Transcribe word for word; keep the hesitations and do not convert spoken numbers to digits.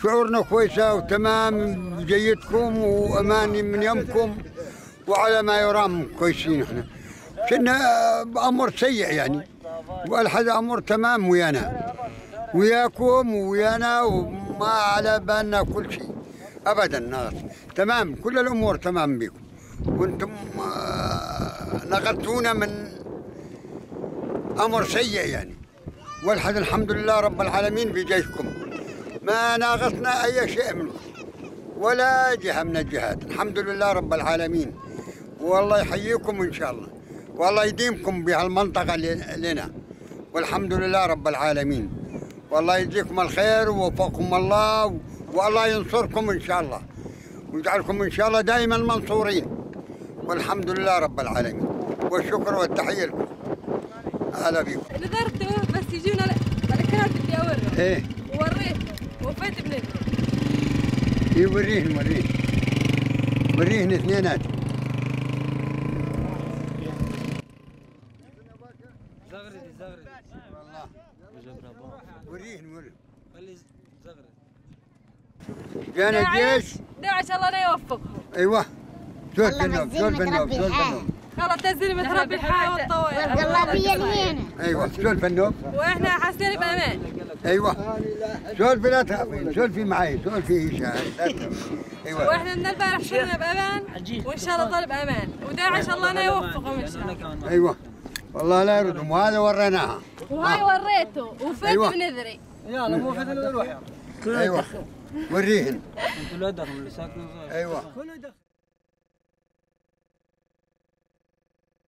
شعورنا كويسة وتمام، جيتكم وأماني من يمكم، وعلى ما يرام كويسين احنا. كنا بأمر سيء يعني، والحد أمر تمام ويانا، وياكم ويانا، وما على بالنا كل شيء أبدًا ناقص. تمام، كل الأمور تمام بيكم، وانتم، آه، نقذتونا من أمر سيء يعني. والحد الحمد لله رب العالمين بجيشكم، ما ناقصنا أي شيء منكم ولا جهة من الجهات، الحمد لله رب العالمين. والله يحييكم إن شاء الله، والله يديمكم بهالمنطقة ل-، لنا، والحمد لله رب العالمين. والله يجزيكم الخير ووفقكم الله، والله ينصركم إن شاء الله، ويجعلكم إن شاء الله دائمًا منصورين. والحمد لله رب العالمين، والشكر والتحية لكم. هلا بيكم. نذرته بس يجونا ال-، الكاتب يورهم. ايه. ووريته، وفيت بنذره. ايه، وريهن، وريهن. وريهن اثنينات. زغرد، زغرد. والله. وريهن، وريهن. خلي زغرد. جانا داعش، الجيش. داعش الله لا يوفقهم. ايوه. سولفي النوب، سولفي النوب، سولفي النوب. خلاص، تزلمة ربي الحياة والطويلة. والله بيا الهينة. ايوه، سولفي النوب. واحنا حاسين بامان. ايوه. سولفي، لا تخافين، سولفي معي، سولفي هشام، لا تخافين. ايوه. واحنا من البارح صرنا بامان، وان شاء الله نضل بامان، وداعش الله لا يوفقهم ان شاء الله. ايوه. والله لا يردهم، وهذا وريناها. وهاي وريته، وفيت أيوة. بنذري. يلا، مو فتن نروح، يلا. ايوه. وريهن. انتوا الوحدكم اللي ساكنين صغير. ايوه.